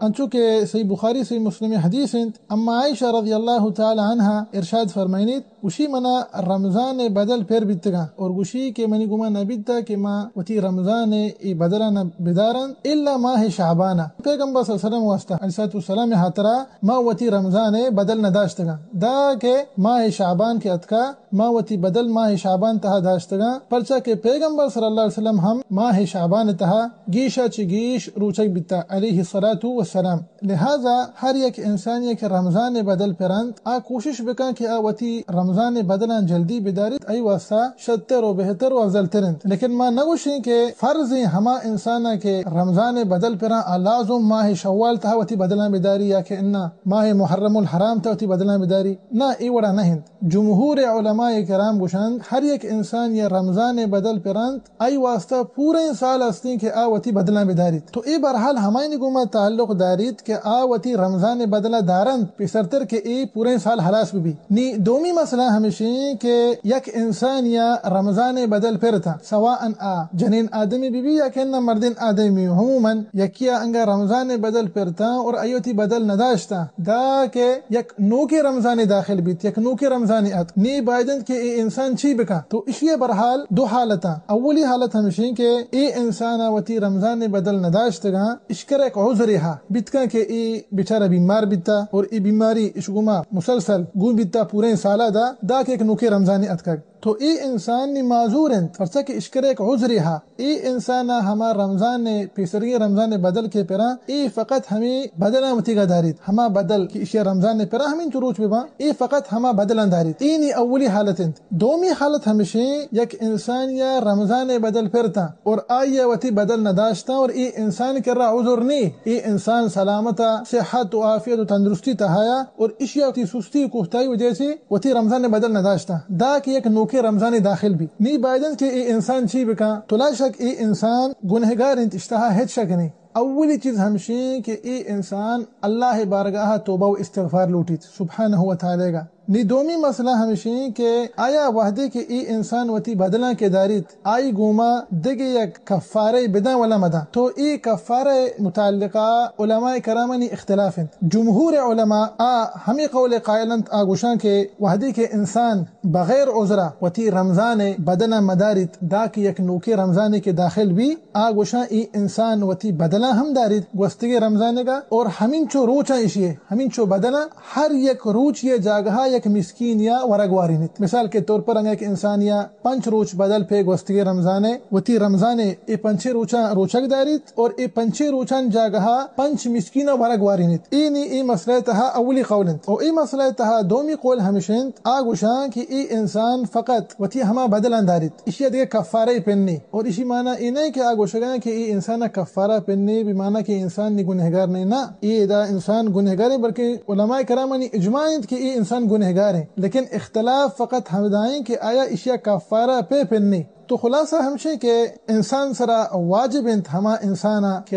انچو کہ صحیح بخاری، صحیح مسلم حدیث انت، اما عائشہ رضی اللہ تعالی عنہا ارشاد فرمائنیت، گوشی منا رمضان بدل پر بیتگاں اور گوشی کہ منی گما نہ بیتا کہ ما وتی رمضان ای بدلا نہ بدارن الا ماہ شعبان۔ پیغمبر صلی اللہ علیہ وسلم واسطہ علیہ الصلوۃ والسلام ہاترا ما وتی رمضان بدل نہ داشتگاں، دا کہ ماہ شعبان کے اتکا ما وتی بدل ماہ شعبان تہا داشتگاں، پرچا کہ پیغمبر صلی اللہ علیہ وسلم ہم ماہ شعبان تہا گیشا چہ گیش روچگ بیتا علیہ الصلوۃ والسلام۔ لہذا ہر یک انسانی کہ رمضان بدل پرنت، آ کوشش بکن کہ آ وتی رمضان بدلاں جلدی بداریت، ای واسطہ شتر و بہتر و افضل تر انت۔ لیکن ما نہ گوشیں کہ فرض ہیں ہما انسان کہ رمضان بدل پران آ لازم ماہ شوال تہا وتی بدلاں بداری یا کہ انا ماہ محرم الحرام تہا وتی بدلاں بداری۔ نہ، اے وڑا نہ انت۔ جمہور علماء کرام گوشنت، ہر یک انسان یا رمضان بدل پرنت، آئی واسطہ پوریں سال استیں کہ آ وتی بدلاں بداریت۔ تو اے بہرحال ہمائنی گوما تعلق داریت کہ آ وتی رمضان بدلا دارنت، پیسرتر کہ اے پوریں سال ہلاس ببی۔ نی دومی مسئلہ ہمشیں کہ یک انسان یا رمضان بدل پرتا، سواء آ جنین آدمی ببی یا کہ نہ مردین آدمی، عموماً یکیا انگا رمضان بدل پرتا اور آئی وتی بدل نداشتا، دا کہ یک نوکے رمضانے داخل بیت، یک نوکے رمضانے اتک، نی باید انت کہ اے انسان چی بکن؟ تو اشی بہرحال دو حالتاں۔ اولی حالت ہمشیں کہ اے انسان وتی رمضان بدل نداشتگاں، اشکر یک عذرے ہا بیتکاں کہ اے بیچارہ بیمار بیتا اور اے بیماری اش گوما مسلسل گون بیتا پوریں سالا دا، دا کہ یک نوکے رمضانے اتکگ۔ تو اے انسان نی معذور انت، پرچا کہ اشکر یک عذرے ہا۔ اے انسان ہما رمضان، پیسرگیں رمضان بدل کے پرا، اے فقط ہمیں بدلاں وتیگا داریت۔ ہما بدل کہ اشیا رمضان پرا ہمیں چو روچ بباں، اے فقط ہما بدلاں داریت۔ اے نی اولی حالت انت۔ دومی حالت ہمشیں، یک انسان یا رمضان بدل پرتا اور آئی وتی بدل نداشتا اور اے انسان کرا عذر نی، اے انسان سلامتا، صحت و عافیت و تندرستی تہایا اور اشیا وتی سستی و کوتاہی وجہ سے وتی رمضان بدل نداشتا، دا کہ یک نوکے رمضانے داخل بی۔ نی باید انت کہ اے انسان چی بکن؟ تو لا شک اے انسان گنہگار انت، اشتہا ہچ شک نی۔ اولی چیز ہمشیں کہ اے انسان اللہ بارگاہ توبہ و استغفار لوٹیت سبحانہ و تعالی گا۔ نی دومی مسئلہ ہمشیں کہ آیا وہدے کہ اے انسان وتی بدلاں کے داریت، آئی گوما دگہ یک کفارہ بداں ولا مداں۔ تو اے کفارہ متعلقہ علماء کرامانی اختلاف انت۔ جمہور علماء آ ہمیں قول قائل انت، آ گوشاں کہ وہدے کہ انسان بغیر عذرا وتی رمضان بدلاں مداریت، دا کہ یک نوکے رمضانے کے داخل بی، آ گوشاں اے انسان وتی بدلاں ہم داریت گوستگیں رمضانے گا اور ہمینچو روچاں اشیے، ہمینچو بدلاں ہر یک روچ یہ جاگہا یک مسکین یا ورگ وارینیت۔ مثال کے طور پر انگا یک انسان یا پنچ روچ بدل پہ گوستگیں رمضانے، وتی رمضانے اے پنچے روچاں روچگ داریت اور اے پنچے روچان جاگہا پنچ مسکینا ورگ وارینیت۔ اے نی اے مسئلہ تہا اولی قول انت۔ او اے مسئلہ تہا دومی قول ہمش انت، آ گوشاں کہ اے انسان فقط وتی ہما بدلاں داریت، اشیا دگہ کفارہ پن نی۔ اور اشی معنی اے نہ کہ آ گوشگاں کہ اے انسان کفارہ پن نی، بمعنی کہ انسان نی گنہگار نی، نہ، اے ادا انسان گنہگار ہے، بلکہ علماء کرامانی اجماع انت کہ اے انسان گنہگار ہے، لیکن اختلاف فقط ہمدائیں کہ آیا اشیا کفارہ پہ پن نی۔ تو خلاصہ ہمشیں کہ انسان سرا واجب انت ہما انسانا کہ